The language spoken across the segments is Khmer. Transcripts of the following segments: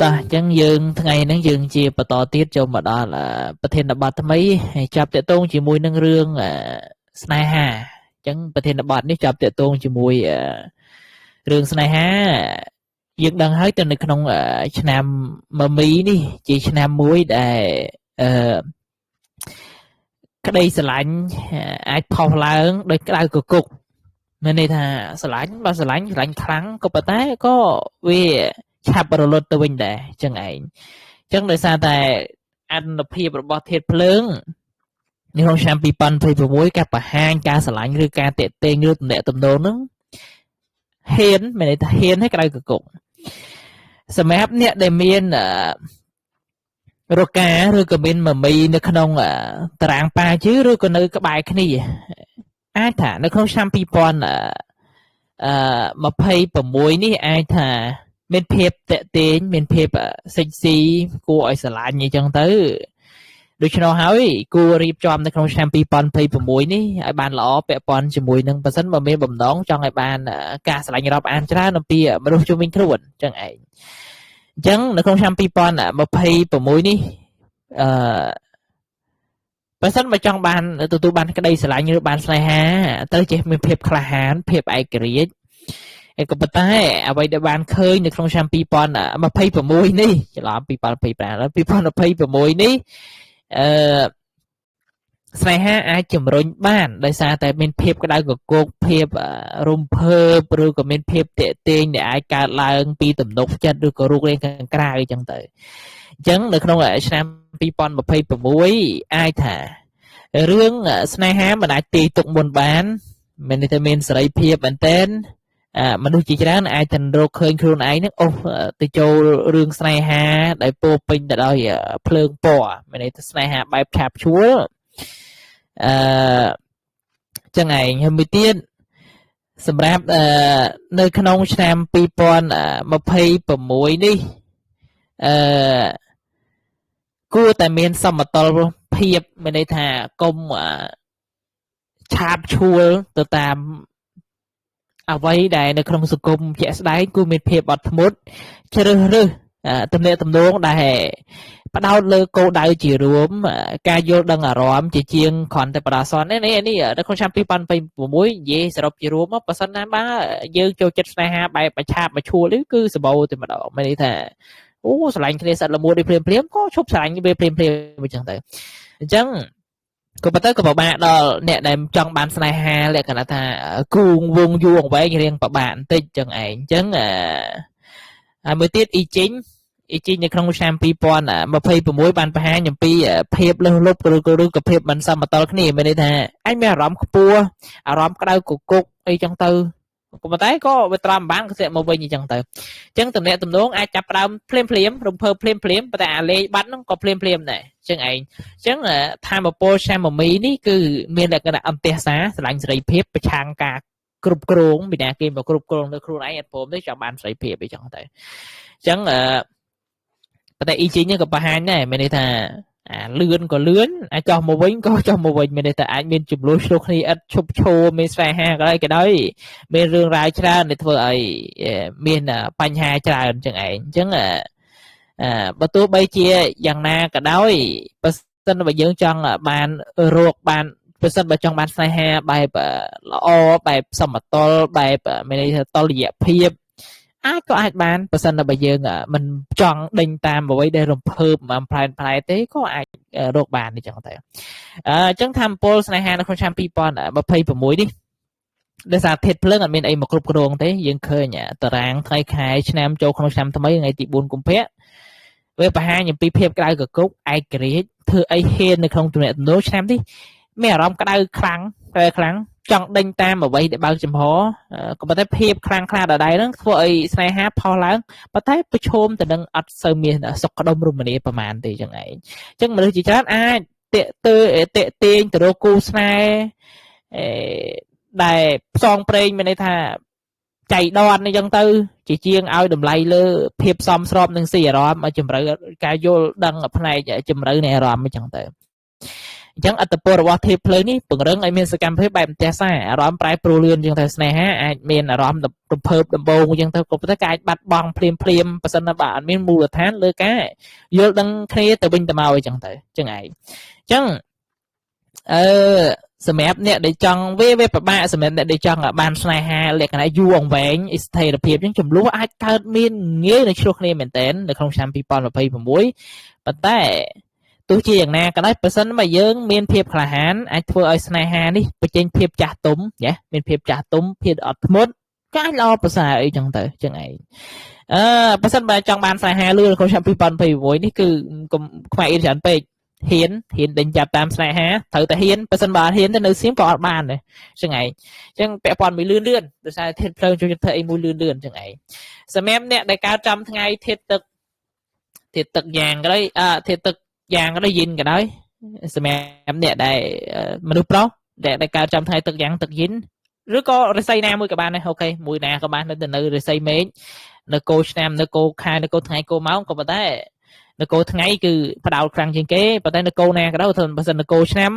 តោះអញ្ចឹងយើងថ្ងៃហ្នឹងយើងជាបន្តទៀតចូលមកដល់ប្រធានបទថ្មីហើយចាប់តាក់ទងជាមួយនឹងរឿងស្នេហាអញ្ចឹងប្រធានបទនេះចាប់តាក់ទងជាមួយរឿងស្នេហាយើងដឹងហើយទៅនៅក្នុងឆ្នាំមមីនេះជាឆ្នាំមួយដែលអឺក្តីស្រឡាញ់អាចផុសឡើងដោយក្តៅកគុកមានន័យថាស្រឡាញ់បើស្រឡាញ់ស្រឡាញ់ខ្លាំងក៏ប៉ុន្តែក៏វាឆាប់រលត់ទៅវិញដែរចឹងឯងចឹងដោយសារតែអនុភាពរបស់ធាតុភ្លើងនៅក្នុងឆ្នាំ2026ការបង្ហាញការស្រឡាញ់ឬការតាក់ទងឬទំនាក់ទំនងហ្នឹងហ៊ានមានន័យថាហ៊ានឲ្យក្តៅកគុកសម្រាប់អ្នកដែលមានរកាឬក៏មានមមីនៅក្នុងតារាងប៉ាជឺឬក៏នៅក្បែរគ្នាអាចថានៅក្នុងឆ្នាំ2026នេះអាចថាមានភាពតាក់ទាញមានភាពសិចស៊ីគួរឲ្យស្រឡាញ់អញ្ចឹងទៅដូច្នោះហើយគួររៀបចំនៅក្នុងឆ្នាំ2026នេះឲ្យបានល្អពាក់ព័ន្ធជាមួយនឹងប៉ះសិនបើមានបំណងចង់ឲ្យបានការស្រឡាញ់រាប់អានច្រើនអំពីមនុស្សជុំវិញខ្លួនអញ្ចឹងឯងអញ្ចឹងនៅក្នុងឆ្នាំ2026នេះអឺបើសិនបើចង់បានទទួលបានក្តីស្រឡាញ់ឬបានស្នេហាត្រូវចេះមានភាពក្លាហានភាពឯករាជ្យឯក៏ប៉ុន្តែអ្វីដែលបានឃើញនៅក្នុងឆ្នាំ2026នេះច្រឡំ2025ដល់2026នេះអឺស្នេហាអាចជំរុញបានដោយសារតែមានភាពក្តៅកគុកភាពរំភើបឬក៏មានភាពតាក់ទាញដែលអាចកើតឡើងពីទំនុកចិត្តឬក៏រូបរាងខាងក្រៅអញ្ចឹងទៅអញ្ចឹងនៅក្នុងឆ្នាំ2026អាចថារឿងស្នេហាមិនអាចទាយទុកមុនបានមានន័យថាមានសេរីភាពមែនទែនមនុស្សជាច្រើនអាចទៅរកឃើញខ្លួនឯងហ្នឹងអូសទៅចូលរឿងស្នេហាដែលពោពេញទៅដោយភ្លើងពណ៌មានន័យថាស្នេហាបែបឆាបឈួលអឺចឹងឯងហើយមួយទៀតសម្រាប់នៅក្នុងឆ្នាំ2026នេះអឺគួរតែមានសមតុល្យភាពមានន័យថាកុំឆាបឈួលទៅតាមអ្វីដែលនៅក្នុងសង្គមជាក់ស្ដែងគួរមានភាពអត់ធ្មត់ជ្រើសរើសទំនាក់ទំនងដែលផ្ដោតលើគោលដៅជារួមការយល់ដឹងអារម្មណ៍ជាជាងគ្រាន់តែបដាសននេះនេះនៅក្នុងឆ្នាំ2026និយាយសរុបជារួមមកបើសិនណាបើយើងចូលចិត្តស្នេហាបែបបឆាបមកឈួលនេះគឺសម្បូរតែម្ដងមានន័យថាអូស្រឡាញ់គ្នាសិតល្មួតនេះភ្លាមភ្លាមក៏ឈប់ស្រឡាញ់វាភ្លាមភ្លាមអញ្ចឹងទៅអញ្ចឹងក៏ប៉ុន្តែក៏ពិបាកដល់អ្នកដែលចង់បានស្នេហាលក្ខណៈថាគូងវងយូរអង្វែងរៀងពិបាកបន្តិចចឹងឯងអញ្ចឹងហើយមួយទៀតអ៊ីជីងអ៊ីជីងនៅក្នុងឆ្នាំ2026បានបង្ហាញអំពីភាពលើសលប់ឬក៏ភាពមិនសមតុល្យគ្នាមានន័យថាអញមានអារម្មណ៍ខ្ពស់អារម្មណ៍ក្តៅកគុកអីចឹងទៅក៏ប៉ុន្តែក៏វាត្រាំបានក៏ស្ទាក់មកវិញអញ្ចឹងទៅអញ្ចឹងតំណាក់តំណងអាចចាប់ផ្ដើមភ្លាមភ្លាមរំភើបភ្លាមភ្លាមប៉ុន្តែអាលេងបាត់ហ្នឹងក៏ភ្លាមភ្លាមដែរអញ្ចឹងឯងអញ្ចឹងធម្មពលឆ្នាំមមីនេះគឺមានលក្ខណៈអន្តះសាស្រឡាញ់សេរីភាពប្រឆាំងការគ្រប់គ្រងពីណាគេមកគ្រប់គ្រងលើខ្លួនឯងអត់ព្រមទេចង់បានសេរីភាពអីចឹងទៅអញ្ចឹងអឺប៉ុន្តែអ៊ីជីងក៏បង្ហាញដែរមានន័យថាអាលឿនក៏លឿនអាចចោះមកវិញក៏ចោះមកវិញមានន័យថាអាចមានចំនួនឆ្លោះគ្នាឥតឈប់ឈរមានស្នេហាក៏ដោយក៏ដោយមានរឿងរ៉ាវច្រើនដែលធ្វើឲ្យមានបញ្ហាច្រើនចឹងឯងអញ្ចឹងអឺបើទោះបីជាយ៉ាងណាក៏ដោយបើសិនបើយើងចង់បានរោគបានបើសិនបើចង់បានស្នេហាបែបល្អបែបសមតុល្យបែបមានន័យថាតុល្យភាពអាចក៏អាចបានបើសិនបើយើងមិនចង់ដេញតាមអ្វីដែលរំភើបមួយផ្លែផ្លែទេក៏អាចរកបានអញ្ចឹងទៅអញ្ចឹងធម្មពលស្នេហានៅក្នុងឆ្នាំ2026នេះដោយសារធាតុភ្លើងអត់មានអីមកគ្រប់គ្រងទេយើងឃើញតារាងថ្ងៃខែឆ្នាំចូលក្នុងឆ្នាំថ្មីថ្ងៃទី4កុម្ភៈវាបង្ហាញអំពីភាពក្តៅកគុកឯករាជ្យធ្វើអីហ៊ាននៅក្នុងទំនាក់ទំនងឆ្នាំនេះមានអារម្មណ៍ក្តៅខ្លាំងក្តៅខ្លាំងចង់ដេញតាមអ្វីដែលបើកចំហក៏ប៉ុន្តែភាពខ្លាំងក្លាដដែលហ្នឹងធ្វើឲ្យស្នេហាផុសឡើងប៉ុន្តែប្រឈមទៅនឹងអត់សូវមានសុខដុមរមនាប្រហែលទេចឹងឯងអញ្ចឹងមនុស្សជាច្រើនអាចតាក់ទើតាក់ទាញទៅរកគូស្នេហ៍អឺដែលផ្សងព្រេងមានន័យថាចៃដន្យអញ្ចឹងទៅជាជាងឲ្យតម្លៃលើភាពសមស្របនិងស៊ីអារម្មណ៍ឲ្យជំរឿការយល់ដឹងផ្នែកជំរឿនៃអារម្មណ៍អញ្ចឹងទៅអ អញ្ចឹងអត្តពលរបស់ធាតុភ្លើងនេះពង្រឹងឲ្យមានសកម្មភាពបែបផ្ទះសារអារម្មណ៍ប្រែប្រួលលឿនជាងទៅស្នេហាអាចមានអារម្មណ៍រំភើបដំបូងជាងទៅក៏ប៉ុន្តែក៏អាចបាត់បង់ភ្លាមភ្លាមបើសិនណាបើអត់មានមូលដ្ឋានលើការយល់ដឹងគ្នាទៅវិញទៅមកអញ្ចឹងទៅចឹងឯងអញ្ចឹងអឺសម្រាប់អ្នកដែលចង់វាពិបាកសម្រាប់អ្នកដែលចង់បានស្នេហាលក្ខណៈយូរអង្វែងស្ថិរភាពអញ្ចឹងចំនួនអាចកើតមានងាយនឹងឆ្លោះគ្នាមែនទែននៅក្នុងឆ្នាំ2026ប៉ុន្តែទោះជាយ៉ាងណាក៏ដោយបើសិនបើយើងមានភាពក្លាហានអាចធ្វើឲ្យស្នេហានេះបញ្ចេញភាពចាស់ទុំណាមានភាពចាស់ទុំភាពអត់ធ្មត់ក៏អាចល្អប្រសើរអីចឹងទៅចឹងឯងអឺបើសិនបើចង់បានស្នេហាលឿនក្នុងឆ្នាំ2026នេះគឺកុំខ្មាស់អៀនច្រើនពេកហ៊ានដេញចាប់តាមស្នេហាត្រូវតែហ៊ានបើសិនបើអត់ហ៊ានទៅនៅសៀមក៏អត់បានដែរចឹងឯងចឹងពាក់ព័ន្ធមួយលឿនលឿនដោយសារធាតុភ្លើងជួយធ្វើអីមួយលឿនលឿនចឹងឯងសម្រាប់អ្នកដែលកើតចំថ្ងៃធាតុទឹកធាតុទឹកយ៉ាងក៏ដោយធាតុទឹកយ៉ាងក៏ដោយយិនក៏ដោយសម្រាប់អ្នកដែលមនុស្សប្រុសដែលកើតចំថ្ងៃទឹកយ៉ាងទឹកយិនឬក៏រិស័យណាមួយក៏បានដែរអូខេមួយណាក៏បាននៅរិស័យមេឃនៅគោឆ្នាំនៅគោខែនៅគោថ្ងៃគោម៉ោងក៏ប៉ុន្តែនៅគោថ្ងៃគឺផ្ដោតខ្លាំងជាងគេប៉ុន្តែនៅគោណាក៏ដោយបើសិននៅគោឆ្នាំ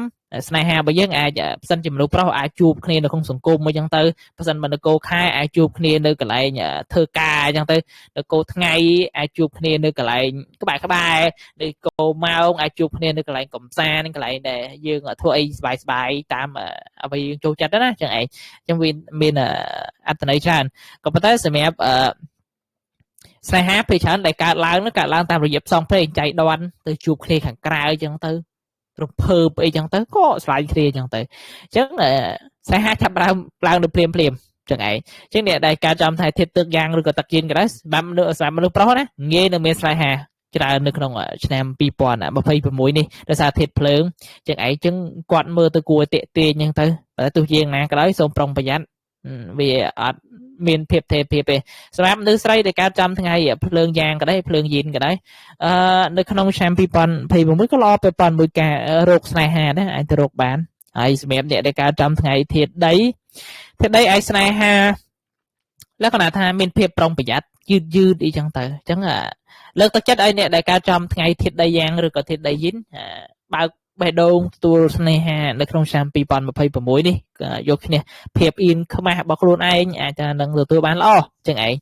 ស្នេហារបស់យើងអាចបើសិនជាមនុស្សប្រុសអាចជួបគ្នានៅក្នុងសង្គមអញ្ចឹងទៅបើសិនបើនៅគោខែអាចជួបគ្នានៅកន្លែងធ្វើការអញ្ចឹងទៅនៅគោថ្ងៃអាចជួបគ្នានៅកន្លែងក្បែរក្បែរនៅគោម៉ោងអាចជួបគ្នានៅកន្លែងកំសាន្តកន្លែងដែលយើងធ្វើអីសប្បាយសប្បាយតាមអ្វីយើងចូលចិត្តណាចឹងឯងអញ្ចឹងវាមានអត្ថន័យច្រើនក៏ប៉ុន្តែសម្រាប់ស្នេហាពេលច្រើនដែលកើតឡើងនោះកើតឡើងតាមរយៈផ្សងព្រេងចៃដន្យទៅជួបគ្នាខាងក្រៅអញ្ចឹងទៅរំភើបអីចឹងទៅក៏ស្លាញ់គ្នាអញ្ចឹងទៅអញ្ចឹងស្នេហាឆាប់ដើមឡើងនៅភ្លាមភ្លាមចឹងឯងអញ្ចឹងអ្នកដែលកើតចំថាធាតុទឹកយ៉ាងឬក៏ទឹកយិនក៏ដោយសម្រាប់មនុស្សប្រុសណាងាយនឹងមានស្នេហាច្រើននៅក្នុងឆ្នាំ2026នេះដោយសារធាតុភ្លើងចឹងឯងចឹងគាត់មើលទៅគួរតាក់ទាញចឹងទៅតែទោះជាយ៉ាងណាក៏ដោយសូមប្រុងប្រយ័ត្នវាអត់មានភាពទេភាពទេសម្រាប់មនុស្សស្រីដែលកើតចំថ្ងៃភ្លើងយ៉ាងក៏ដែរភ្លើងយីនក៏ដែរអឺនៅក្នុងឆ្នាំ2026ក៏ល្អពាក់ព័ន្ធមួយការរោគស្នេហាដែរអាចទៅរកបានហើយសម្រាប់អ្នកដែលកើតចំថ្ងៃធាតុដីធាតុដីអាចស្នេហាលក្ខណៈថាមានភាពប្រុងប្រយ័ត្នយឺតយឺតអីចឹងទៅអញ្ចឹងលើកទឹកចិត្តឲ្យអ្នកដែលកើតចំថ្ងៃធាតុដីយ៉ាងឬក៏ធាតុដីយីនបើកបេះដូងទទួលស្នេហានៅក្នុងឆ្នាំ2026នេះយកឈ្នះភាពអៀនខ្មាស់របស់ខ្លួនឯងអាចថានឹងទទួលបានល្អចឹងឯង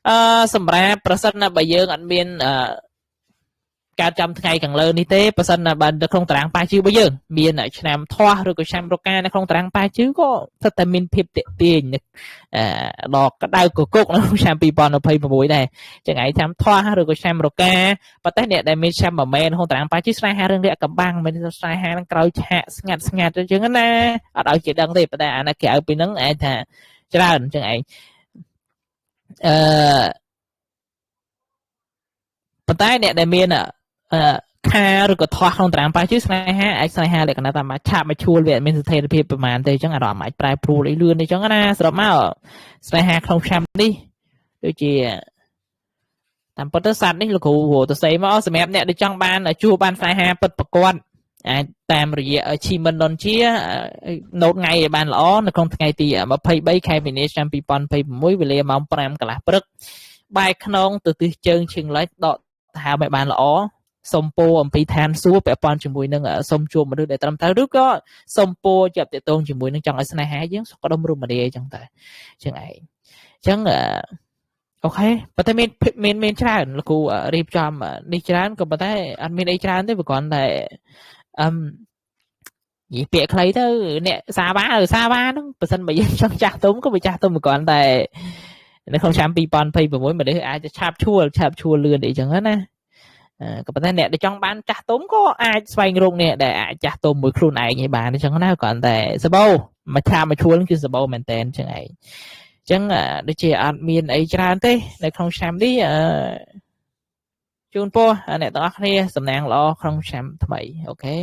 អឺសម្រាប់ប្រសិនណាបើយើងអត់មានអឺកើតចំថ្ងៃខាងលើនេះទេបើសិនណាបើនៅក្នុងតារាងប៉ាជឺរបស់យើងមានឆ្នាំធាស់ឬក៏ឆ្នាំរកានៅក្នុងតារាងប៉ាជឺក៏សិតតែមានភាពទាក់ទាញដល់ក្តៅកគុកនៅក្នុងឆ្នាំ2026ដែរចឹងឯងឆ្នាំធាស់ឬក៏ឆ្នាំរកាប៉ុន្តែអ្នកដែលមានឆ្នាំមួយមែនក្នុងតារាងប៉ាជឺស្នេហារឿងរាក់កំបាំងមិនស្នេហានឹងក្រោយឆាកស្ងាត់ស្ងាត់ចឹងណាអត់ឲ្យគេដឹងទេប៉ុន្តែអានេះក្រៅពីហ្នឹងអាចថាច្រើនចឹងឯងអឺប៉ុន្តែអ្នកដែលមានខាឬក៏ធាស់ក្នុងតារាងប៉ាជឺស្នេហាអាចស្នេហាលក្ខណៈតាមឆាប់មកឈួលវាអត់មានស្ថិរភាពប្រហែលទេអញ្ចឹងអារម្មណ៍អាចប្រែប្រួលអីលឿនអីចឹងណាសរុបមកស្នេហាក្នុងឆ្នាំនេះដូចជាតាមពិតទៅសត្វនេះលោកគ្រូទៅសេមកសម្រាប់អ្នកដែលចង់បានជួបបានស្នេហាពិតប្រាកដអាចតាមរយៈឈីមិនដុនជាណូតថ្ងៃឲ្យបានល្អនៅក្នុងថ្ងៃទី23ខែមីនាឆ្នាំ2026វេលាម៉ោង5កន្លះព្រឹកបែរខ្នងទៅទិសជើងឈៀងលិចដកដង្ហើមឲ្យបានល្អសុំពោអំពីឋានសួគ៌ពាក់ព័ន្ធជាមួយនឹងសុំជួបមនុស្សដែលត្រឹមត្រូវឬក៏សុំពោចាប់តេតងជាមួយនឹងចង់ឲ្យស្នេហាយើងសុខដុមរមនាអីចឹងទៅចឹងឯងអញ្ចឹងអូខេប៉ុន្តែមានមានមានច្រើនលោកគ្រូរៀបចំនេះច្រើនក៏ប៉ុន្តែអត់មានអីច្រើនទេព្រោះគ្រាន់តែអឹមនិយាយពាក្យខ្លីទៅអ្នកសាវ៉ាឬសាវ៉ាហ្នឹងបើសិនបើយើងចង់ចាស់ទុំក៏វាចាស់ទុំគ្រាន់តែនៅក្នុងឆ្នាំ2026មនុស្សអាចจะឆាប់ឈួលលឿនអីចឹងណាក៏ប៉ុន្តែអ្នកដែលចង់បានចាស់ទុំក៏អាចស្វែងរកអ្នកដែលអាចចាស់ទុំមួយខ្លួនឯងឲ្យបានអញ្ចឹងណាគ្រាន់តែសបោមួយឆាបមួយឈួលគឺសបោមែនតែនអញ្ចឹងឯងអញ្ចឹងដូចជាអត់មានអីច្រើនទេនៅក្នុងឆ្នាំនេះជូនពរអ្នកទាំងអស់គ្នាសំណាងល្អក្នុងឆ្នាំថ្មីអូខេ